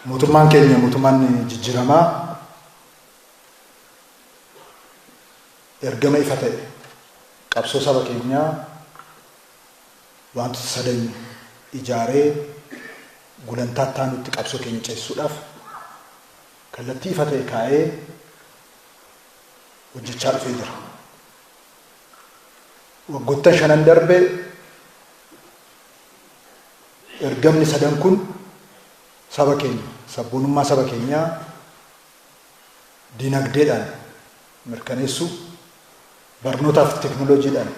Mootummaan keenya mootummaan jijjiiramaa ergama ifa ta'e qabsoo saba keenyaa wantoota sadan ijaaree gulantaa itti qabsoo keenya ceesisuudhaaf kallattii ifa ta'e kaa'ee hojjechaa dhufee jira. Waggoottan shanan darbe ergamni sadan kun saba keenya sabboonummaa saba keenyaa dinagdeedhaan mirkaneessuu, barnootaaf teekinooloojiidhaan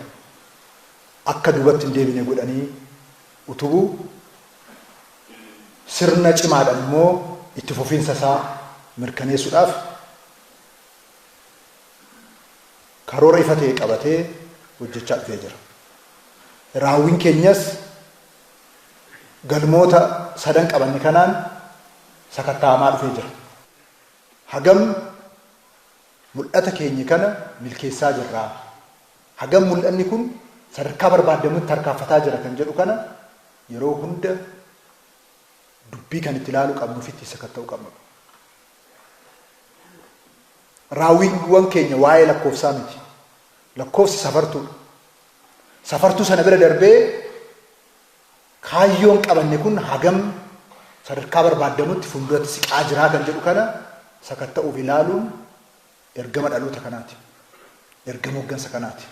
akka duubatti hin deebine godhanii utubuu, sirna cimaadhaan immoo itti fufiinsa isaa mirkaneessuudhaaf karoora ifa ta'e qabatee hojjechaa dhufee jira. Raawwiin keenyas galmoota sadan qabanne kanaan sakatta'amaa dhufee jira. Hagam mul'ata keenya kana milkeessaa jirraa? Hagam mul'anni kun sadarkaa barbaadamutti tarkaanfataa jira kan jedhu kana yeroo hunda dubbii kan itti ilaaluu qabnuu fi itti sakatta'uu qabnudha. Raawwiiwwan keenya waa'ee lakkoofsaa miti. Lakkoofsi safartuudha. Safartuu sana bira darbee kaayyoon qabanne kun hagam sadarkaa barbaadamutti fuulduratti siqaa jiraa kan jedhu kana sakatta'uuf ilaaluun ergama dhaloota kanaati. Ergama hooggansa kanaati.